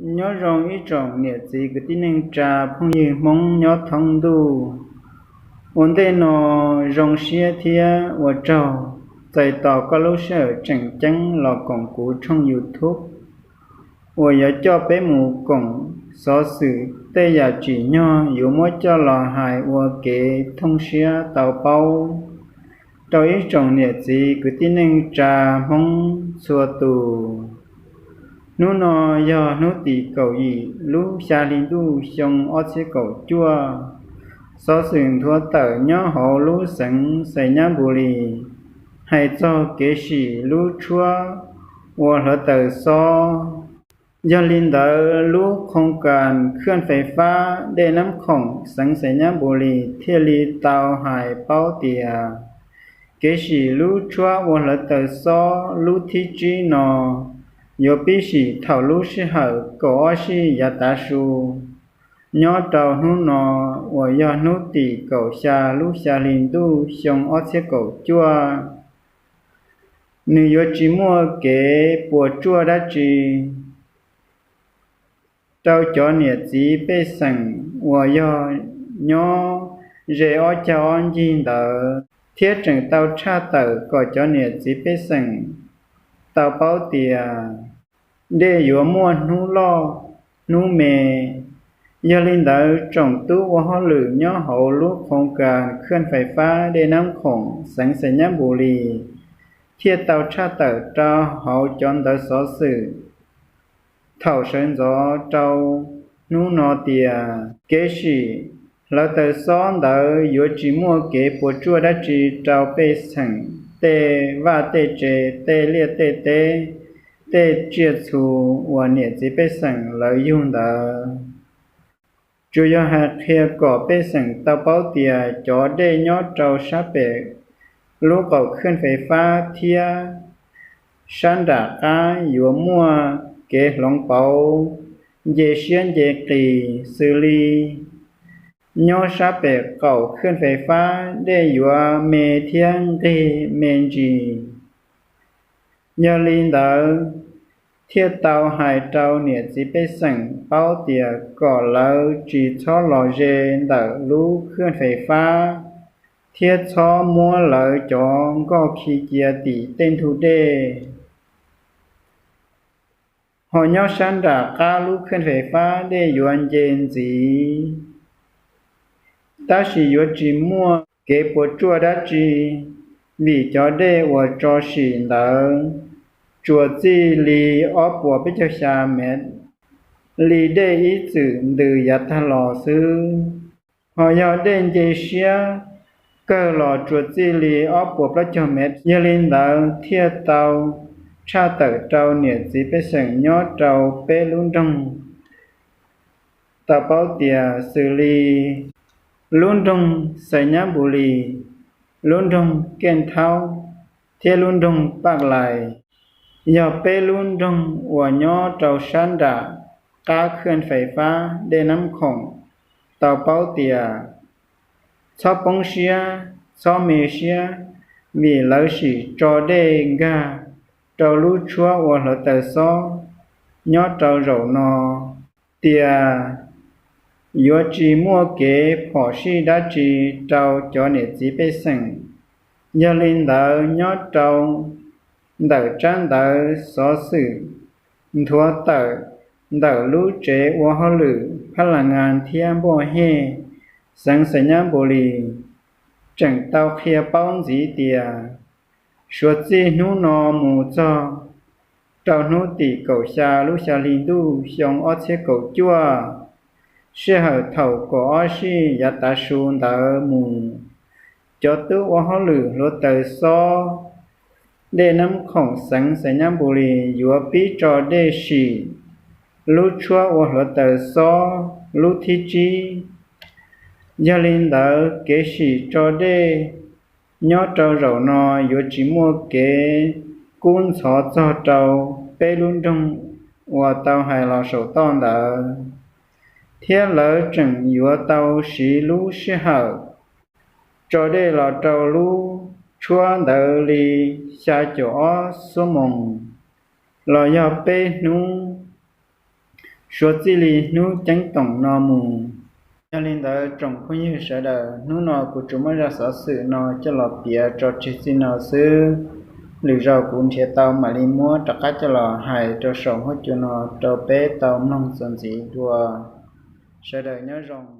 Nyob zoo ib tsoom niam txiv kwv tij neej tsa phooj ywg Hmoob nyob thoob ntuj. Ua ntej no zoo siab thiab ua tsaug txais tos koj lub sij hawm tseem ceeb los koom kuv tshooj YouTube uas yuav coj peb mus koom xov xwm tej yam tsim nyog yuav muab coj los hais ua kev thooj siab tau paub rau ib tsoom niam txiv kwv tij neej tsa Hmoob txhua tus. Hnub no yog hnub tim kaum yim lub xya hli ntuj xyoo ob txhiab kaum cuaj. Xov xwm nthuav tawm nyob hauv lub xeev Xais Nyab Npus Lis hais txog kev sim lub tshuab ua hluav taws xob. Yog li ntawd, lub khoos kas khwj fais fab Dej Nab Khoom xeev Xais Nyab Npus Lis thiaj li tau hais paub tias kev sim lub tshuab ua hluav taws xob lub thib tsib no yuav pib sim thaum lub sij hawm kaum ob sij yav tav su nyob rau hnub no uas yog hnub tim kaum xya lub xya hli ntuj xyoo ob txhiab kaum cuaj. Nws yuav tsis muaj kev puas tsuaj dab tsi rau cov niam txiv pej xeem uas yog nyob ze ob cag ob ncig ntawd, thiab tseem tau tshaj tawm kom cov niam txiv pej xeem tau paub tias dej yuav muaj hnub loj hnub me. Yog li ntawd, tsoom tub ua hauj lwm nyob hauv lub khoos kas khwj fais fab Dej Nab Khoom xeev Xais Nyab Npus Lis thiaj tau tshaj tawm rau hauv cov ntawv xov xwm thaum sawv ntxov rau hnub no tias kev sim hluav taws xob ntawd yuav tsis muaj kev puas tsuaj dab tsi rau pej xeem tej vaj tej tse, tej liaj tej teb, tej tsiaj txhu uas niam txiv pej xeem lawv yug ntawd. Tsuas yog hais qhia kom pej xeem tau paub tias cov dej nyob rau sab pem lub qaum khwj fais fab thiab sab nram qab yuav muaj kev hloov pauv nce siab nce qis xws li nyob sab pem qaum khwj fais fab dej yuav me thiab nqig me ntsis. Yog li ntawd, thiaj tau hais rau niam txiv pej xeem paub tias kom lawv tsis txhob los ze ntawm lub khwj fais fab thiab txhob muab lawv cov nkoj khi cia tim tej ntug dej. Ho nyob sab nram qab lub khwj fais fab dej yuav nce ntxiv, tab sis yuav tsis muaj kev puas tsuaj dab tsi, vim cov dej uas tso sim ntawd tsuas txij li ob puas peb caug xya mev li dej ib txwm ntws yav tag los xwb. Ho yog dej nce siab kawg los tsuas txij li ob puas plaub caug mev. Yog li ntawd thiaj tau tshaj tawm rau niam txiv pej xeem nyob rau peb lub nroog tau paub tias xws li lub nroog Xais Nyab Npus Lis, lub nroog Kej Thaub thiab lub nroog Paj Lais, yog peb lub nroog uas nyob rau sab nram qab khwj fais fab Dej Nab Khoom tau paub tias txhob poob siab, txhob me siab, vim lawv sim tso dej nkag rau lub tshuab ua hluav taws xob nyob rau zaum no tias yuav tsis muaj kev phom sij dab tsi rau cov niam txiv pej xeem. Yog li ntawd, nyob rau ntawm tsab ntawv xov xwm nthuav tawm ntawm lub tsev ua hauj lwm Phab Las Ngas thiab Npoj Hej, xeev Xais Nyab Npus Lis, tseem tau qhia paub ntxiv tias suav txij hnub no mus txog rau hnub tim kaum xya lub xya hli ntuj xyoo ob txhiab kaum cuaj, sij hawm thaum kaum ob sij yav tav su ntawd mus, cov tub ua hauj lwm hluav taws xob Dej Nab Khoom xeev Xais Nyab Npus Lis yuav pib tso dej sim lub tshuab ua hluav taws xob lub thib tsib. Yog li ntawd, kev sim tso dej nyob rau zaum no yuav tsis muaj kev kub ntxhov txog rau peb lub nroog uas tau hais los saum toj ntawd, thiab lawv tseem yuav tau siv lub sij hawm tso dej los rau lub tshuab ntawd li xya caum ob xuab moos los yog peb hnub. suav txij li hnub ceeb toom no mus. Yog li ntawd tsoom phooj ywg sawv daws, hnub no kuv tsuas muab zaj xov xwm no coj los piav tso tseg txij no xwb. Lwm zaus kuv nrhiav tau mam li muab rov qab coj los hais rau saum huab cua no rau peb tau mloog txuas ntxiv dua. Sawv daws nyob zoo.